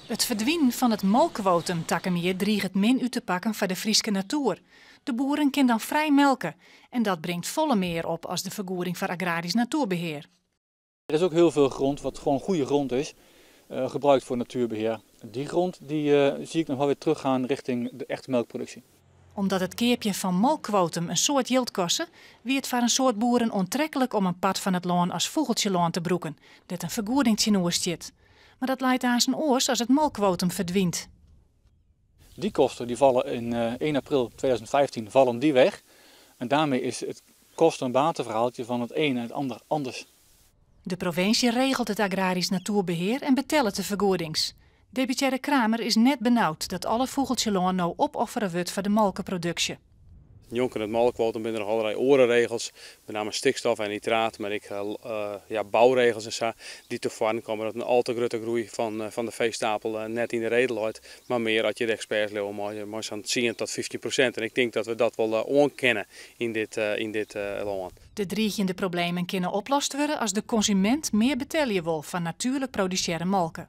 It ferdwinen fan it molkkwotum takom jier driget min út te pakken foar de Fryske natoer. De boeren kinne dan frij melke en dat bringt folle mear op as de fergoeding foar agrarysk natoerbehear. Er is ook heel veel grond, wat gewoon goede grond is, gebruikt voor natuurbeheer. Die grond die zie ik nog wel weer teruggaan richting de echte melkproductie. Omdat it keapjen fan molkkwotum in soad jild koste, wie it foar in soad boeren oantreklik om in part fan it lân as fûgeltsjelân te brûken, dêr't in fergoeding tsjinoer stiet. Mar dat leit aanst oars as it molkkwotum ferdwynt. Die kosten die vallen in 1 april 2015 vallen die weg. En daarmee is het kosten- en batenverhaaltje van het een en het ander anders. De provinsje regelt it agrarysk natoerbehear en betellet de fergoedings. Deputearre Kramer is net benaud dat alle fûgeltsjelân no opoffere wurdt foar de molkeproduksje. Njonken it molkkwotum binne der noch allerlei oare regels, benammen stikstof en nitraat, mar ek ja, bouregels en sa, dy't tefoaren komme dat in al te grutte groei fan de feestapel net yn de reden leit, mar mear as je de eksperts leauwe meie, mei sa'n 10 tot 15%. En ik tink dat we dat wol oankinne yn dit lân. De driigjende problemen kinne oplost wurde as de konsumint mear betelje wol foar natuerlik produsearre molke.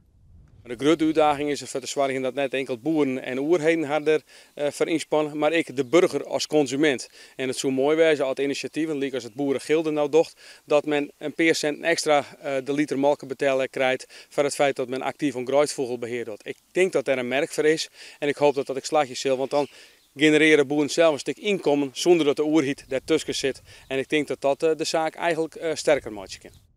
De grutte útdaging is derfoar te soargjen dat net inkeld boeren en oerheden har der foar ynspanne, mar ek de boarger as konsumint. En it soe moai wêze as inisjativen, lykas it Boerengilde no docht, dat men in pear sinten ekstra de liter molke betelle krijt foar it feit dat men aktyf oan greidfûgelbehear docht. Ik tink dat dêr in merk foar is en ik hoopje dat dat ek slagje sil, want dan generearje boeren sels in stik ynkommen sûnder dat de oerheid dêrtusken sit. En ik tink dat dat de saak eigentlik sterker meitsje kin.